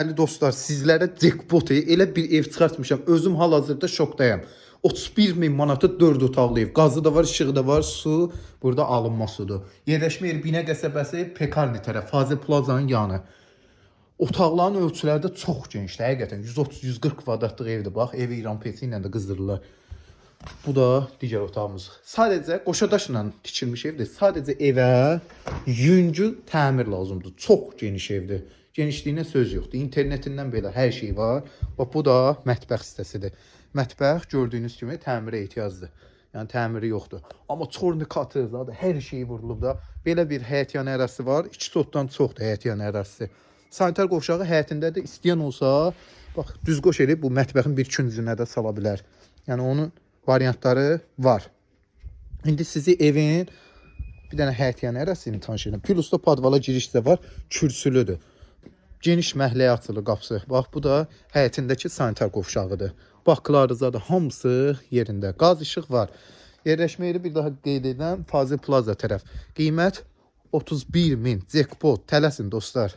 Dəyərli dostlar, sizlərə jackpot elə bir ev çıxartmışam. Özüm hal-hazırda şokdayam. 31 min manata 4 otaqlı ev. Qazı da var, işığı da var, su burada alınma sudur. Yerləşmə yeri Binə qəsəbəsi, Pekarni tərəf, Fazil Plazanın yanı. Otaqların ölçüləri də çox genişdir. Həqiqətən 130-140 kvadratlıq evdir. Bax, evi İran pesi ilə də qızdırırlar. Bu da digər otağımız. Sadəcə qoşa daşla tikilmiş evdir. Sadəcə evə yüngül təmir lazımdır. Çox geniş evdir. Genişliyinə söz yoxdur. İnternetindən belə hər şey var. Bax bu da mətbəx hissəsidir. Mətbəx gördüyünüz kimi təmirə ehtiyacdır. Yəni təmiri yoxdur. Amma çornu katı, zadı hər şey vurulub da. Belə bir həyətyanı ərazisi var. 2 sotdan çoxdur həyətyanı ərazisi. Sanitar qovşağı həyətindədir. İstəyən olsa, bax düz qoş eləyib bu mətbəxin bir küncünə də sala bilər. Yəni onun variantları var. İndi sizi evin bir dənə həyətyanı ərazisini tanış edirəm. Plus da podvala giriş də var, kürsülüdür. Geniş məhəlləyə açılır qapısı. Bax bu da həyətindəki sanitar qovşağıdır. Bakıları da hamısı yerində. Qaz işıq var. Yerləşmə yeri bir daha qeyd edirəm, Fazil Plaza tərəf. Qiymət 31 min. Jackpot. Tələsin dostlar.